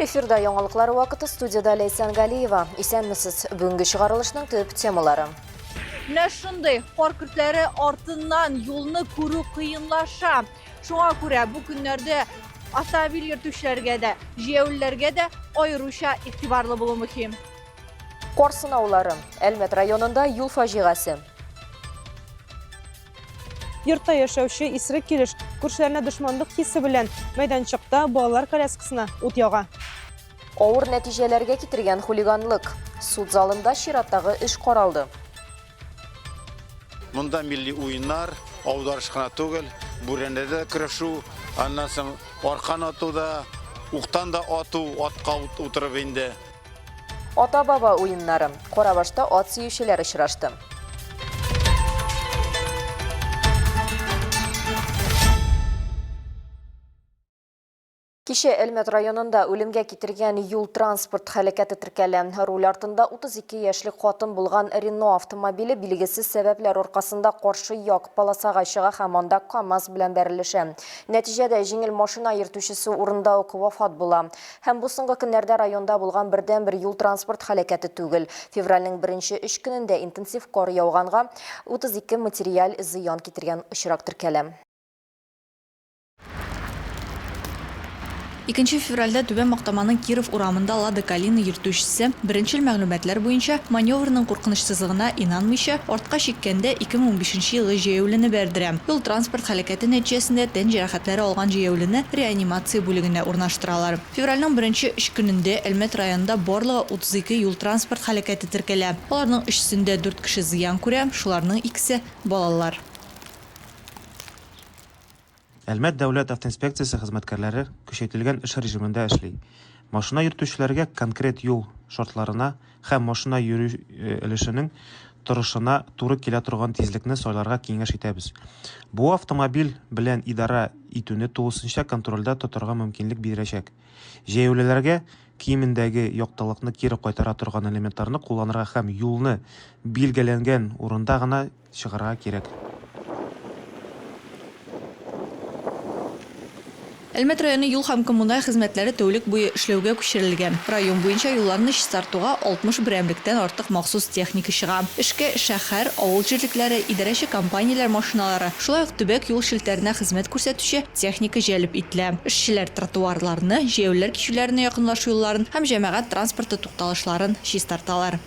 Эфирда яңалыклар вакыты студияда Ләйсән Галиева. Исәнмесез. Бүгенге чыгарылышның төп темалары. Менә шундый кар көртләре артыннан юлны күрү кыенлаша. Шуңа күрә бу көннәрдә автомобиль йөртүчеләргә дә, җәяүлеләргә дә аеруча игътибарлы булу мөһим. Кар сынаулары. Әлмәт районында юл фаҗигасе. Йортта яшәүче исерек килеш күршеләренә дошманлык хисе белән мәйданчыкта балалар коляскасына ут яга. Авыр нәтиҗәләргә китергән хулиганлык. Суд залында чираттагы эш каралды. Монда милли уеннар, аударыш кына түгел, бүрәнәдә дә көрәшү, аннан соң аркан ату да, уктан да ату, атка утырып инде. Ата-баба уеннары. Карабашта ат сөючеләр очрашты. Кичә Әлмәт районында үлемгә китергән юл-транспорт һәлакәте теркәлә. Руль артында 32 яшьлек хатын булган Рено автомобиле билгесез сәбәпләр аркасында каршы як полосага чыга һәм анда КАМАЗ белән бәрелешә. Нәтиҗәдә җиңел машина йөртүчесе урында ук вафат була. Һәм бу соңгы көннәрдә районда булган бердәнбер юл-транспорт һәлакәте түгел. Февральнең беренче өч көнендә интенсив кар яуганга 32 материаль зыян китергән очрак теркәлә. Икенче февральдә Түбән Мактаманың Киров урамында Лада Калина йөртүчесе, беренчел мәгълүматлар буенча, маневрның куркынычсызлыгына инанмыйча, артка чиккәндә 2015 нче елгы җәяүлене бәрдерә. Юл-транспорт һәлакәте нәтиҗәсендә тән җәрәхәтләре алган җәяүлене реанимация бүлегенә урнаштыралар. Февральнең беренче өч көнендә Әлмәт районында барлыгы 32 юл-транспорт һәлакәте теркәлә. Аларның өчесендә дүрт кеше зыян күрә, шуларның икесе, балалар. Әлмәт дәүләт автоинспекциясе хезмәткәрләре көчәйтелгән эш режимында эшли. Машина йөртүчеләргә конкрет юл шартларына һәм машина йөрү өлешенең торышына туры килә торган тизлекне сайларга киңәш итәбез. Бу автомобиль белән идарә итүне тулысынча контрольдә тотарга мөмкинлек бирәчәк. Җәяүлеләргә киемендәге яктылыкны кире кайтара торган элементларны кулланырга һәм юлны билгеләнгән урында гына чыгарга кирәк. Әлмәт районы юл һәм коммуналь хезмәтләре тәүлек буе эшләүгә күчерелгән. Район буенча юлларны чистартуга 60 берәмлектән артык махсус техника чыга. Эшкә шәһәр, авыл җирлекләре, идарәче компанияләр машиналары, шулай ук төбәк юл челтәренә хезмәт күрсәтүче техника җәлеп ителә. Эшчеләр тротуарларны, җәяүлеләр кичүләренә якынлашу юлларын һәм җәмәгать транспорты тукталышларын чистарталар.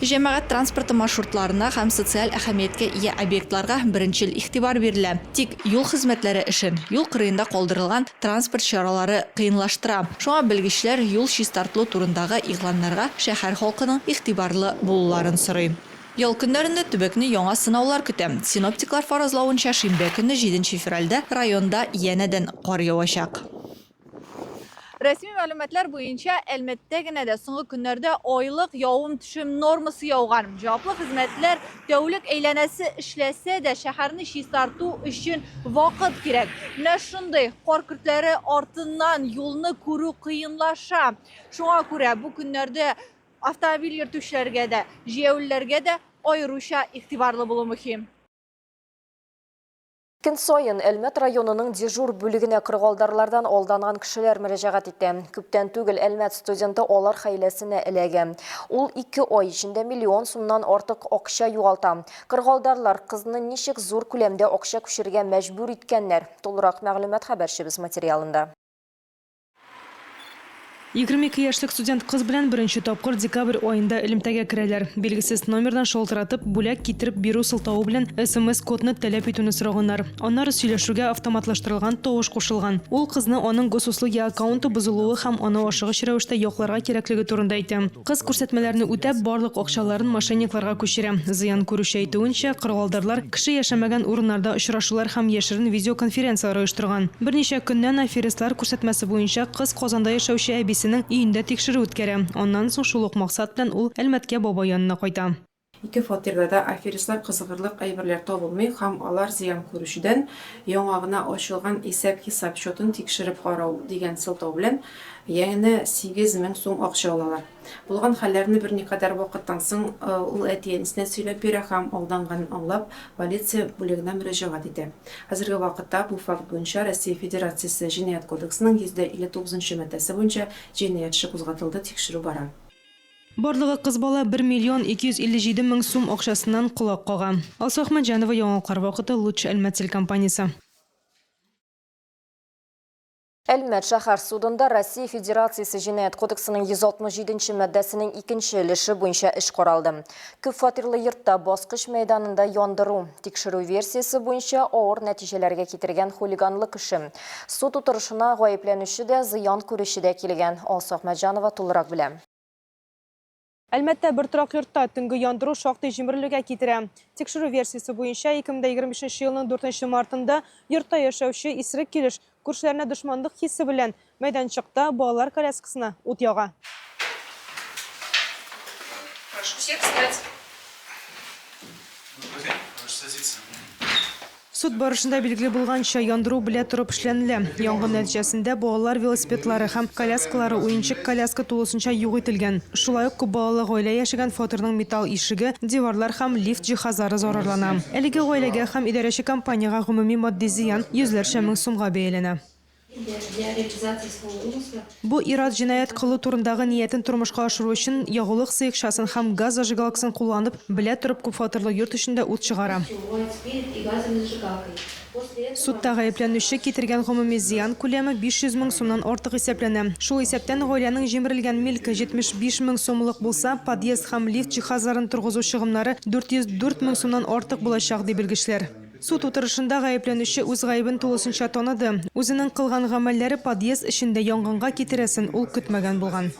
Җәмәгать транспорты маршрутларына һәм социаль әһәмияткә ия объектларга беренчел игътибар бирелә. Тик юл хезмәтләре эшен юл кырыенда калдырылган транспорт чаралары кыенлаштыра. Шуңа белгечләр юл чистартылу турындагы игъланнарга шәһәр халкының игътибарлы булуларын сорый. Ял көннәрендә төбәкне яңа сынаулар көтә. Синоптиклар фаразлавынча, шимбә көнне, җиденче февральдә районда янәдән кар явачак. Рәсми мәгълүматлар буенча, Әлмәттә генә дә соңгы көннәрдә айлык явым-төшем нормасы яуган. Җаваплы хезмәтләр тәүлек әйләнәсе эшләсә дә, шәһәрне чистарту өчен вакыт кирәк. Менә шундый кар көртләре артыннан юлны күрү кыенлаша. Шуңа күрә бу көннәрдә автомобиль йөртүчеләргә дә, җәяүлеләргә дә аеруча игътибарлы булу мөһим. Көн саен Әлмәт районының дежур бүлегенә кырыгалдарлардан алданган кешеләр мөрәҗәгать итә. Күптән түгел Әлмәт студенты алар хәйләсенә эләгә. Ул ике ай эчендә миллион сумнан артык акча югалта. Кырыгалдарлар кызны ничек зур күләмдә акча күчерергә мәҗбүр иткәннәр? Тулырак мәгълүмат хәбәрчебез материалында. 22 яшьлек студент кыз белән беренче тапкыр декабрь аенда элемтәгә керәләр. Билгесез номердан шалтыратып, бүләк китереп бирү сылтавы белән СМС-кодны таләп итүне сораганнар. Аннары сөйләшүгә автоматлаштырылган тавыш кушылган. Ул кызны аның Госуслуги аккаунты бозылуы һәм аны ашыгыч рәвештә якларга кирәклеге турында әйтә. Кыз күрсәтмәләрне үтәп, барлык акчаларын мошенникларга күчерә. Зыян күрүче әйтүенчә, кырыгалдарлар кеше яшәмәгән урыннарда очрашулар һәм яшерен видеоконференцияләр оештырган. Берничә көннән аферистлар күрсәтмәсе буенча кыз Казанда яшәүче әбисенең өендә тикшерү үткәрә. Аннан соң шул ук максат белән ул Әлмәткә бабай янына кайта. Ике фатирда да аферистлар кызыгырлык әйберләр табылмый һәм алар зыян күрүчедән яңа гына ачылган исәп-хисап счетын тикшереп карау дигән сылтау белән янә 8000 сум акча алалар. Булган хәлләрне берникадәр вакыттан соң ул әти-әнисенә сөйләп бирә һәм алданганын аңлап, полиция бүлегенә мөрәҗәгать итә. Хәзерге вакытта бу факт буенча Россия Федерациясе Җинаять кодексының 159 нчы маддәсе буенча җинаять эше кузгатылды, тикшерү бара. Барлыгы кыз бала 1 миллион 257 мең сум акчасыннан колак кага. Алсу Әхмәтҗанова, Яңалыклар вакыты, Луч Әлмәт телекомпаниясе. Әлмәт шәһәр судында Россия Федерациясе Җинаять кодексының 167 нче маддәсенең икенче өлеше буенча эш каралды. Күп фатирлы йортта баскыч мәйданында яндыру, тикшерү версиясе буенча авыр нәтиҗәләргә китергән хулиганлык эше. Суд утырышына гаепләнүче дә, зыян күрүче дә килгән. Алсу Әхмәтҗанова тулырак белә. Әлмәттә бер торак йортта төнге яндыру шактый җимерелүгә китерә. Тикшерү версиясе буенча, 2025 елның 4 мартында йортта яшәүче исерек килеш күршеләренә дошманлык хисе белән мәйданчыкта балалар коляскасына ут яга. Прошу всех встать. Суд барышында билгеле булганча, яндыру белә торып эшләнелә. Янгын нәтиҗәсендә балалар велосипедлары һәм коляскалары, уенчык коляска тулысынча юк ителгән. Шулай ук күпбалалы гаилә яшәгән фатирның металл ишеге, диварлар һәм лифт җиһазлары зарарлана. Әлеге гаиләгә һәм идарәче компаниягә гомуми матди зыян йөзләрчә мең сумга бәяләнә. Бу ир-ат җинаять кылу турындагы ниятен тормышка ашыру өчен ягулык сыекчасын һәм газ зажигалкасын кулланып, белә торып күпфатирлы йорт эчендә ут чыгара. Судта гаепләнүче китергән гомуми зыян күләме 500 мең сумнан артык исәпләнә. Шул исәптән гаиләнең җимерелгән милке 75 мең сумлык булса, подъезд һәм лифт җиһазларын торгызу чыгымнары 404 мең сумнан артык булачак, ди белгечләр. Суд утырышында гаепләнүче үз гаебен тулысынча таныды. Үзенең кылган гамәлләре подъезд эчендә янгынга китерәсен ул көтмәгән булган.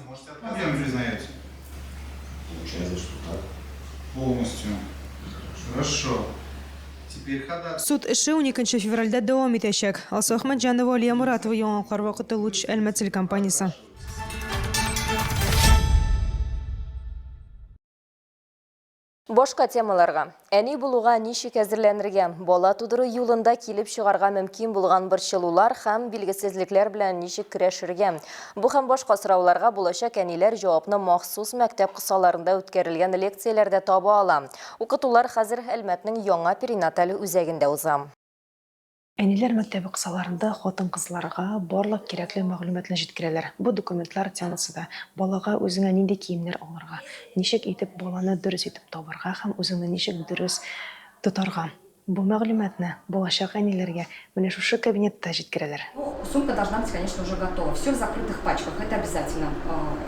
Суд эше уникенче февральдә дәвам итәчәк. Алсу Әхмәтҗанова, Алия Моратова, Яңалыклар вакыты, Луч, Әлмәт телекомпаниясе. Башка темаларга. Әни булуга ничек әзерләнергә, бала тудыру юлында килеп чыгарга мөмкин булган борчылулар һәм билгесезлекләр белән ничек көрәшергә? Бу һәм башка сорауларга булачак әниләр җавапны махсус мәктәп кысаларында үткәрелгән лекцияләрдә таба ала. Укытулар хәзер Әлмәтнең яңа перинаталь үзәгендә уза. Әниләр мәктәбе кысаларында хатын-кызларга барлык кирәкле мәгълүматны җиткерәләр. Бу документлар темасы да, балага үзеңә нинди киемнәр алырга, ничек итеп баланы дөрес итеп табарга һәм үзеңне ничек дөрес тотарга. Бу мәгълүматны булачак әниләргә менә шушы кабинетта җиткерәләр. Ну, сумка должна быть, конечно, уже готова. Все в закрытых пачках, это обязательно.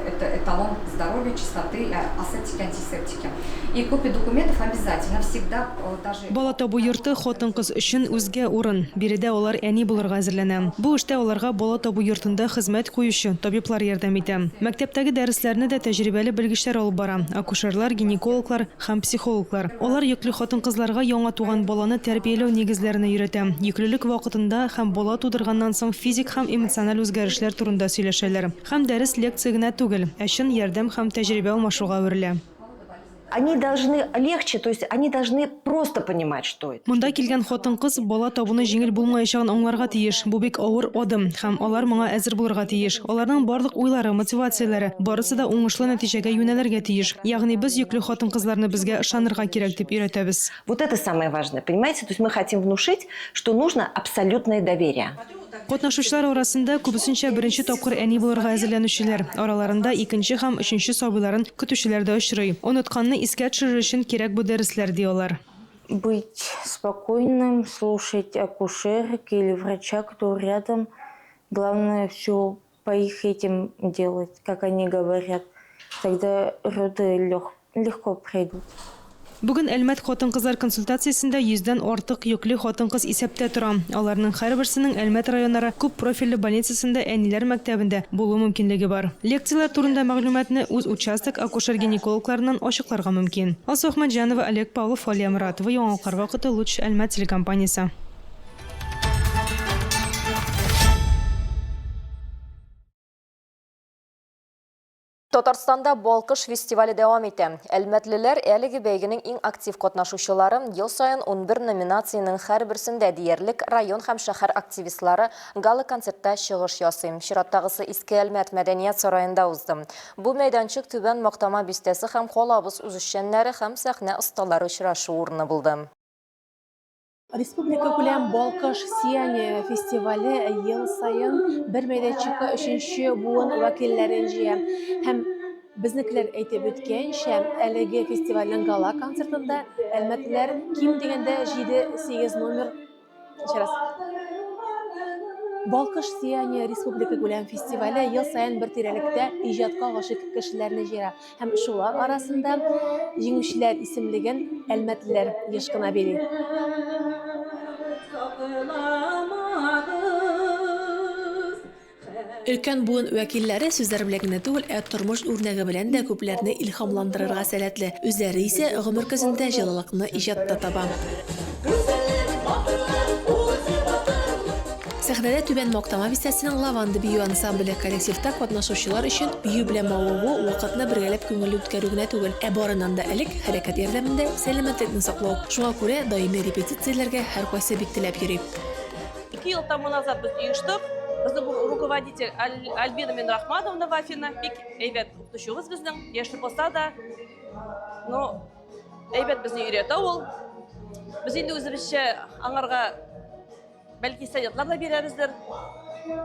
Это эталон здоровья, чистоты, асептики, антисептики. И копия документов обязательно, всегда, даже... Бала табу йорты хатын-кыз өчен үзгә урын. Биредә алар әни булырга әзерләнә. Бу эштә аларга бала табу йортында хезмәт куючы табиблар ярдәм итә. Мәктәптәге дәресләрне дә тәҗрибәле белгечләр алып бара, акушерлар, гинекологлар һәм психологлар. Алар йөкле хатын-кызларга яңа туган баланы тәрбияләү нигезләренә өйрәтә, йөклелек вакытында һәм бала тудырганнан соң физик һәм эмоциональ үзгәрешләр турында сөйләшәләр. Һәм дәрес лекция генә түгел, ә чын ярдәм һәм тәҗрибә алмашуга әверелә. Они должны легче, то есть они должны просто понимать, что это. Монда килгән хатын-кыз бала табуны җиңел булмаячагын аңларга тиеш. Бу бик авыр адым, һәм алар моңа әзер булырга тиеш. Аларның барлык уйлары, мотивацияләре, барысы да уңышлы нәтиҗәгә юнәлергә тиеш. Ягъни без йөкле хатын-кызларны безгә ышанырга кирәк дип өйрәтәбез. Вот это самое важное, понимаете? То есть мы хотим внушить, что нужно абсолютное доверие. Катнашучылар арасында күбесенчә беренче тапкыр әни булырга әзерләнүчеләр, араларында икенче һәм өченче сабыйларын көтүчеләр дә очрый. Онытканны искә төшерер өчен кирәк бу дәресләр, ди алар. Быть спокойным, слушать акушерок или врача, кто рядом. Главное, все по их этим делать, как они говорят, тогда роды легко пройдут. Бүген Әлмәт хатын-кызлар консультациясендә йөздән артык йөкле хатын-кыз исәптә тора. Аларның һәрберсенең Әлмәт районара күп профильле больницасында әниләр мәктәбендә булу мөмкинлеге бар. Лекцияләр турында мәгълүматны үз участок акушер-гинекологларыннан ачыкларга мөмкин. Алсу Әхмәтҗанова, Олег Павлов, Алия Моратова, Яңалыклар вакыты, Луч, Әлмәт телекомпаниясе. Татарстанда Балкыш фестивале дәвам итә. Әлмәтлеләр әлеге бәйгенең иң актив катнашучылары. Ел саен 11 номинациянең һәрберсендә диярлек район һәм шәһәр активистлары гала-концертта чыгыш ясый. Чираттагысы Иске Әлмәт мәдәният сараенда узды. Бу мәйданчык Түбән Мактама бистәсе һәм калабыз үзешчәннәре һәм сәхнә осталары очрашу урыны булды. Республикакүләм Балкыш сияние фестивале ел саен бер мәйданчыкка өченче буын вәкилләрен җыя. Һәм безнекеләр әйтеп үткәнчә, әлеге фестивальнең гала-концертында әлмәтлеләр ким дигәндә 7-8 номер Еще раз. Балкыш сияние республикакүләм фестивале ел саен бер тирәлектә иҗатка гашыйк кешеләрне җыя. Һәм шулар арасында җиңүчеләр исемлеген әлмәтлеләр еш кына били. Өлкән буын вәкилләре сүзләр белән генә түгел, ә тормыш үрнәге белән дә күпләрне илһамландырырга сәләтле. Үзләре исә гомер көзендә җылылыкны иҗатта таба. Сәхнәдә Түбән Мактама бистәсенең Лаванда бию ансамбле. Коллективта катнашучылар өчен бию белән мавыгу вакытны бергәләп күңелле үткәрү генә түгел, ә барыннан да элек, хәрәкәт ярдәмендә сәламәтлекне саклау. Шуңа күрә даими репетицияләргә һәркайсы бик теләп йөри. Ике ел тому назад без оештык. Безнең руководитель Альбина Минрахмановна Вафина, бик әйбәт укытучыбыз безнең, яшьле булса да, но әйбәт безне өйрәтә ул. Без инде үзебезчә аңарга Бәлки советлар да бирәбездер.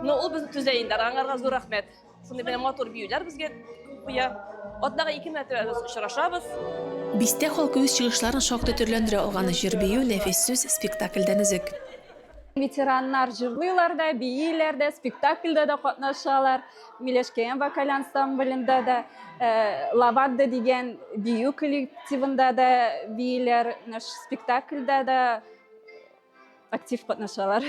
Но ул безне түзә инде, аңарга зур рәхмәт. Шундый менә матур биюләр безгә куя. Атнага ике мәртәбә без очрашабыз. Бистә халкы үз чыгышларын шактый төрләндерә алган. Җыр-бию, нәфис сүз, спектакльдән өзек. Ветераннар җырлыйлар да, бииләр дә, спектакльдә дә катнашалар. Миләшкәем вокаль ансамблендә дә, Лаванда дигән бию коллективында да бииләр, менә спектакльдә дә актив катнашалар.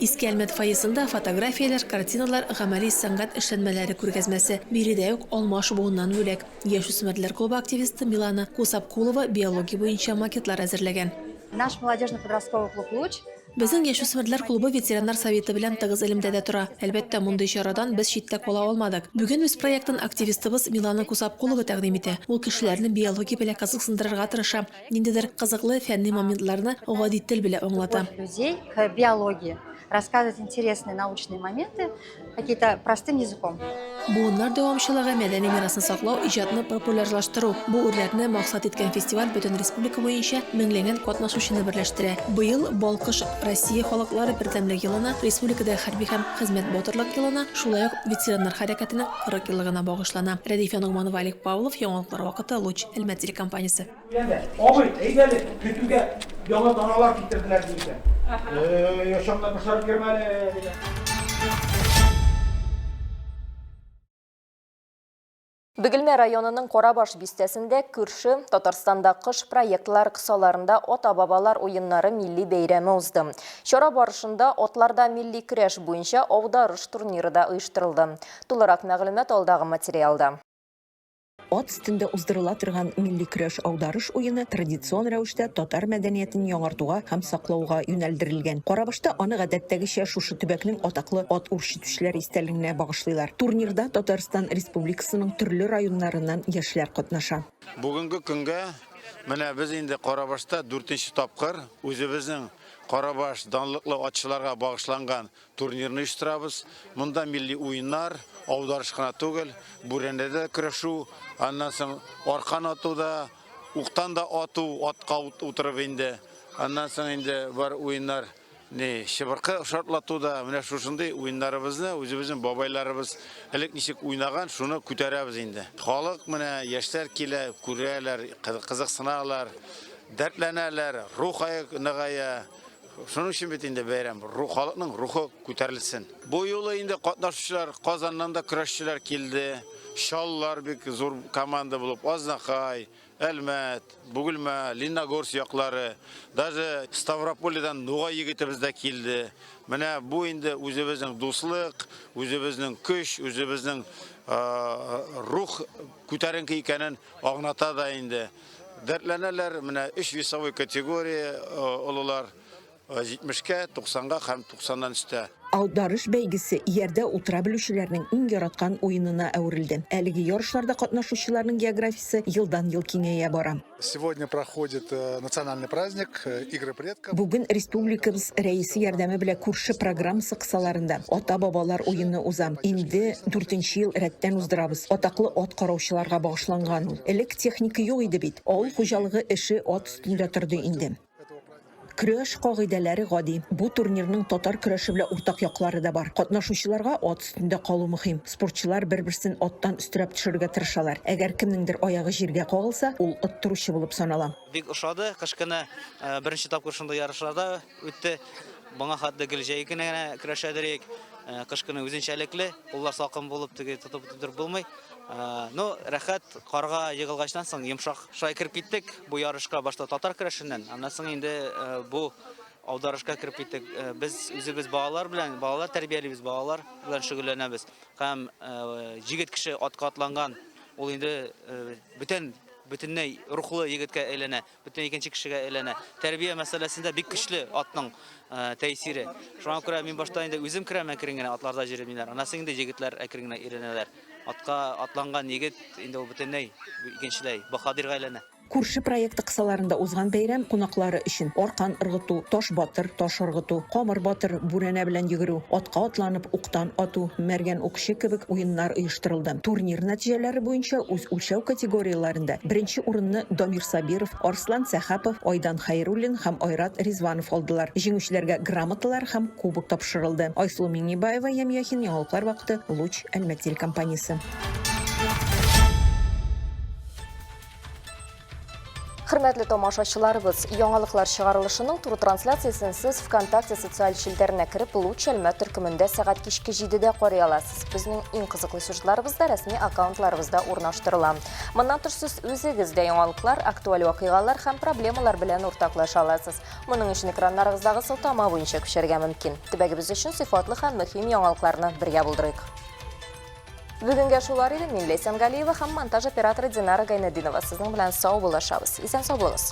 Иске Әлмәт фойесында фотографияләр, картиналар, гамәли сәнгать эшләнмәләре күргәзмәсе. Биредә үк алмаш буыннан бүләк. Яшүсмерләр клубы активисты Милана Кусапкулова биология буенча макетлар әзерләгән. Наш молодежно-подростковый клуб Луч. Безнең яшүсмерләр клубы ветераннар советы белән тыгыз элемтәдә тора. Әлбәттә, мондый чарадан без читтә кала алмадык. Бүген үз проектын активистыбыз Милана Кусапкулова тәкъдим итә. Ул кешеләрне биология белән кызыксындырырга тырыша. Ниндидер кызыклы фәнни моментларны гади тел белән аңлата. Людей к биологии, рассказывать интересные научные моменты какие-то простым языком. Буыннар дәвамчылыгы, мәдәни мирасны саклау, иҗатны популярлаштыру, бу үрләрне максат иткән фестиваль бөтен республика буенча меңләгән катнашучыны берләштерә. Быел Балкыш Россия халыклары бердәмлек елына, республикада хәрби һәм хезмәт батырлык елына, шулай ук ветераннар хәрәкәтенең 40 еллыгына багышлана. Рәдифә Ногманова, Олег Павлов, Яңалыклар вакыты, Луч, Әлмәт телекомпаниясе. Абый, әйдә әле, көтүгә яңа таналар китерделәр ди икән. Эй, очаңда пошарып йөрмә әле, дигән. Бөгелмә районының Карабаш бистәсендә күрше Татарстанда кыш проектлар кысаларында ата-бабалар уеннары милли бәйрәме узды. Чара барышында атларда милли көрәш буенча аударыш турниры да оештырылды. Тулырак мәгълүмат алдагы материалда. Ат өстендә уздырыла торган милли көрәш Аударыш уены традицион рәвештә татар мәдәниятен яңартуга һәм саклауга юнәлдерелгән. Карабашта аны гадәттәгечә шушы төбәкнең атаклы ат үрчетүчеләр истәлегенә багышлыйлар. Турнирда Татарстан Республикасының төрле районнарыннан яшьләр катнаша. Бүгенге көнгә менә без инде Карабашта дүртенче тапкыр үзебезнең Карабаш данлыклы атчыларга багышланган Турнирны оештырабыз. Монда милли уеннар, аударыш кына түгел, бүрәнәдә дә көрәшү, аннан соң аркан ату да, уктан да ату, атка утырып инде. Аннан соң инде бар уеннар, ни, чыбыркы шартлату да, менә шушындый уеннарыбызны үзебезнең бабайларыбыз элек ничек уйнаган, шуны күтәрәбез инде. Халык менә яшьләр килә, күрәләр, кызыксыналар, дәртләнәләр, рух ныгая. Шуның өчен бит инде бәйрәм, рух, халыкның рухы күтәрелсен. Бу юлы инде катнашучылар Казаннан да көрәшчеләр килде. Чаллар бик зур команда булып, Азнакай, Әлмәт, Бөгелмә, Лениногорск яклары, даже Ставропольедан Нугай егетебез дә килде. Менә бу инде үзебезнең дуслык, үзебезнең көч, үзебезнең рух күтәренке икәнен аңлата да инде. Дәртләнәләр, менә өч весовой категория олылар, 70-кә, 90-га һәм 90-нан өстә. Аударыш бәйгесе иярдә утыра белүчеләрнең иң яраткан уенына әверелде. Әлеге ярышларда катнашучыларның географиясе елдан-ел киңәя бара. Сегодня проходит э, национальный праздник э, Игры предков. Бүген республикабыз Рәисе ярдәме белән күрше программасы кысаларында Ата-бабалар уены уза. Инде дүртенче ел рәттән уздырабыз. Атаклы ат караучыларга багышланган ул. Элек техника юк иде бит. Авыл хуҗалыгы эше ат өстендә торды инде. Көрәш кагыйдәләре гади. Бу турнирның татар көрәше белән уртак яклары да бар. Катнашучыларга ат өстендә калу мөһим. Спортчылар бер-берсен аттан өстерәп төшерергә тырышалар. Әгәр кемнеңдер аягы җиргә кагылса, ул оттыручы булып санала. Бик ошады. Кыш көне беренче тапкыр шундый ярышларда үтте. Моңа хәтле гел җәй көне генә көрәшәдер идек. Кыш көне үзенчәлекле, куллар салкын булып, теге тотып торып булмый. Ну, рәхәт, карга егылгачтан соң йомшак. Шулай кереп киттек бу ярышка башта татар көрәшеннән, аннан соң инде бу аударышка кереп киттек. Без үзебез балалар белән, балалар тәрбиялибез, балалар белән шөгыльләнәбез. Һәм җегет кеше атка атланган, ул инде бүтән бөтенләй рухлы егеткә әйләнә. Бөтен икенче кешегә әйләнә. Тәрбия мәсьәләсендә бик көчле атның тәэсире. Шуңа күрә мин башта инде үзем керәм әкрен генә атларда йөрим диләр. Аннан соң инде егетләр әкрен генә өйрәнәләр. Атка атланган егет инде ул бөтенләй икенчеләй баһадирга әйләнә. Күрше проекты кысаларында узган бәйрәм кунаклары өчен аркан ыргыту, таш батыр, таш ыргыту, камыр батыр, бүрәнә белән йөгерү, атка атланып уктан ату, мәргән укчы кебек уеннар оештырылды. Турнир нәтиҗәләре буенча үз Үлчәү категорияләрендә беренче урынны Дамир Сабиров, Арслан Сәхәпов, Айдан Хәйруллин һәм Айрат Ризванов алдылар. Җиңүчеләргә грамоталар һәм кубок тапшырылды. Айсылу Миңнебаева, Ямь Яхин, Яңалыклар вакыты, Луч, Әлмәт телекомпаниясе. Хөрмәтле тамашачыларыбыз, яңалыклар чыгарылышының туры трансляциясен сез ВКонтакте социаль челтәренә кереп, Луч Әлмәт төркемендә сәгать кичке 7-дә карый аласыз. Безнең иң кызыклы сюжетларыбыз да рәсми аккаунтларыбызда урнаштырыла. Моннан тыш сез үзегез дә яңалыклар, актуаль вакыйгалар һәм проблемалар белән уртаклаша аласыз. Моның өчен экраннарыгыздагы сылтама буенча күчәргә мөмкин. Төбәгебез өчен сыйфатлы һәм мөһим яңалыкларны бергә булдырыйк. Бүгенгә шулар иде. Мин Ләйсән Галиева һәм монтаж операторы Динара Гайнетдинова сезнең белән сау булашабыз. Исән сау булыгыз.